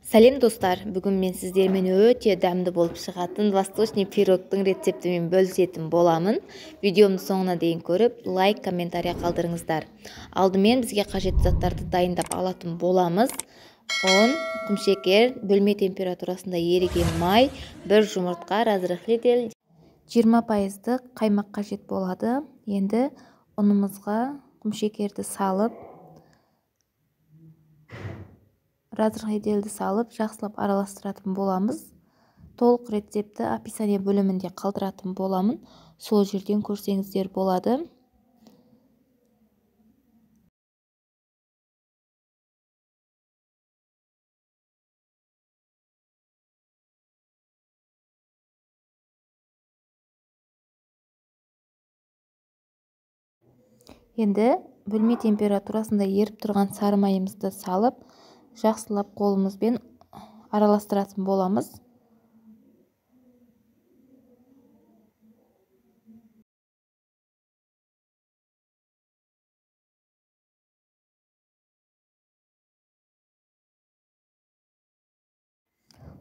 Сәлем достар, бүгін мен сіздермен өте дәмді болып шығатын восточный пирогтың рецептімен бөлісетін боламын. Видеомды соңына дейін көріп, лайк, комментария қалдырыңыздар. Алдымен бізге қажетті заттарды дайындап алатын боламыз. Ұн, құмшекер, бөлме температурасында еріген май, бір жұмыртқа, разрыхлитель, 20% қаймақ қажет болады. Енді ұнымызға құмшекерді салып, разрыхлительді салып, жақсылап араластыратын боламыз. Толық рецепті описание бөлімінде қалдыратын боламын. Сол жерден көрсеңіздер болады. Енді бөлме температурасында еріп тұрған сары майымызды салып, жақсылап қолымызбен араластыратын боламыз.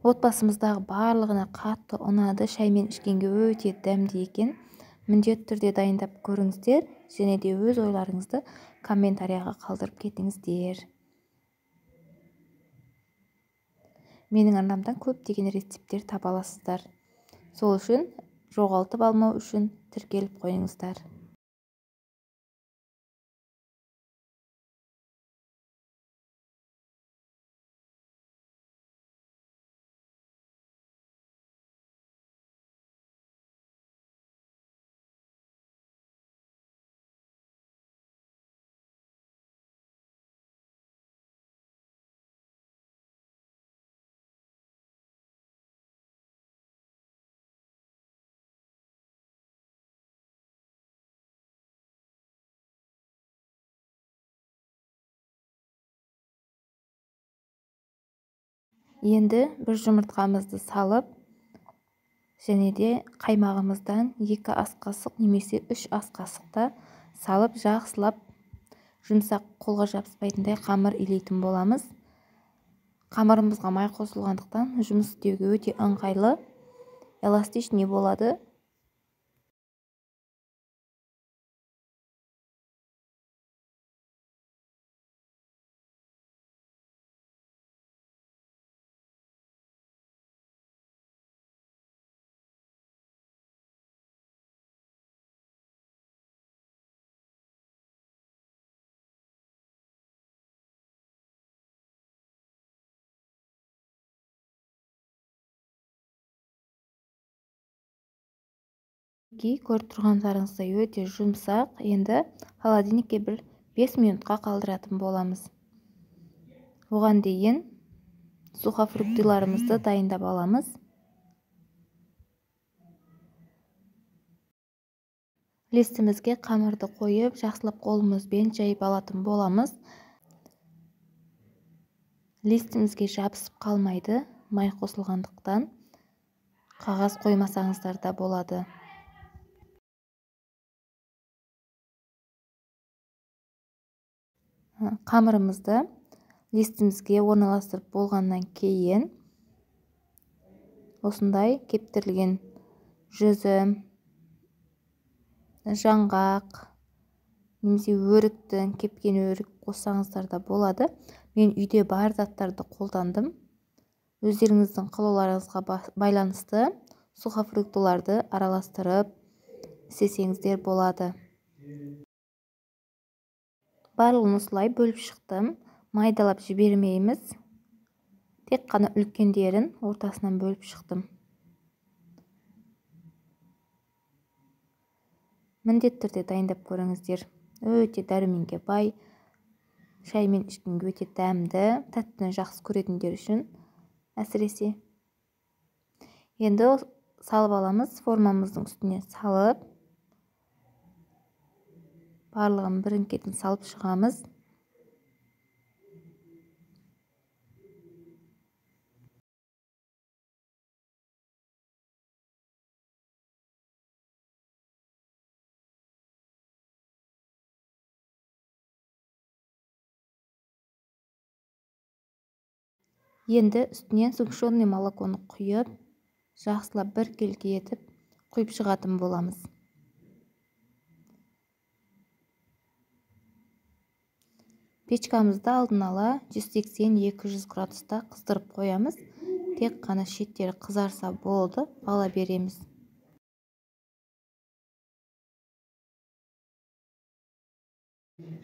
Отбасымыздағы барлығына қатты ұнады, шаймен ішкенге өте дәмді екен. Міндетті түрде дайындап көріңіздер, және де өз ойларыңызды комментарияға қалдырып кетіңіздер. Менің арнамдан көптеген рецепттер таба аласыздар. Сол үшін жоғалтып алмау үшін тіркеліп қойыңыздар. Енді бір жұмыртқамызды салып, және де қаймағымыздан 2 ас қасық немесе 3 ас қасықта салып, жақсылап жұмсақ қолға жабыспайтындай қамыр илейтін боламыз. Қамырымызға май қосылғандықтан жұмыс істеуге өте ыңғайлы, эластичный болады. Көріп тұрғандарыңыздай өте жұмсақ. Енді холодильникке бір 5 минутқа қалдыратын боламыз. Оған дейін сухофруктыларымызды дайындап аламыз. Листімізге қамырды қойып, жақсылап қолымызбен жайып алатын боламыз. Листімізге жабысып қалмайды, май қосылғандықтан қағаз қоймасаңыздар да болады. Қамырымызды листімізге орналастырып болғаннан кейін осындай кептірілген жүзім, жаңғақ немесе өріктің кепкен өрік қоссаңыздар да болады. Мен үйде бар заттарды қолдандым. Өздеріңіздің қалауларыңызға байланысты сухофруктыларды араластырып істесеңіздер болады. Барлығын осылай бөліп шықтым. Майдалап жібермейміз. Тек қана үлкендерін ортасынан бөліп шықтым. Міндетті түрде дайындап көріңіздер. Өте дәруменге бай, шаймен ішкенге өте дәмді, тәттіні жақсы көретіндер үшін әсіресе. Енді салып аламыз, формамыздың үстіне салып, барлығын бірін-кетін салып шығамыз. Енді үстінен сгущенный молоконы құйып, жақсылап біркелкі етіп құйып шығатын боламыз. Печкамызды алдын ала 180-200 градуста қыздырып қоямыз. Тек қана шеттері қызарса болды, ала береміз.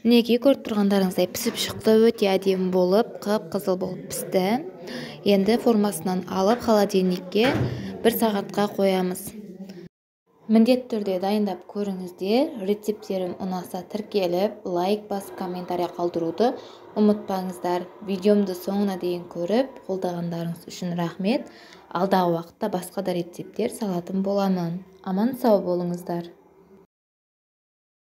Мінекей, көріп тұрғандарыңыздай пісіп шықты, өте әдемі болып, қып-қызыл болып пісті. Енді формасынан алып холодильникке 1 сағатқа қоямыз. Міндетті түрде дайындап көріңіздер. Рецепттерім ұнаса тіркеліп, лайк басып, комментария қалдыруды ұмытпаңыздар. Видеомды соңына дейін көріп, қолдағандарыңыз үшін рахмет. Алдағы уақытта басқа да рецепттер салатын боламын. Аман сау болыңыздар.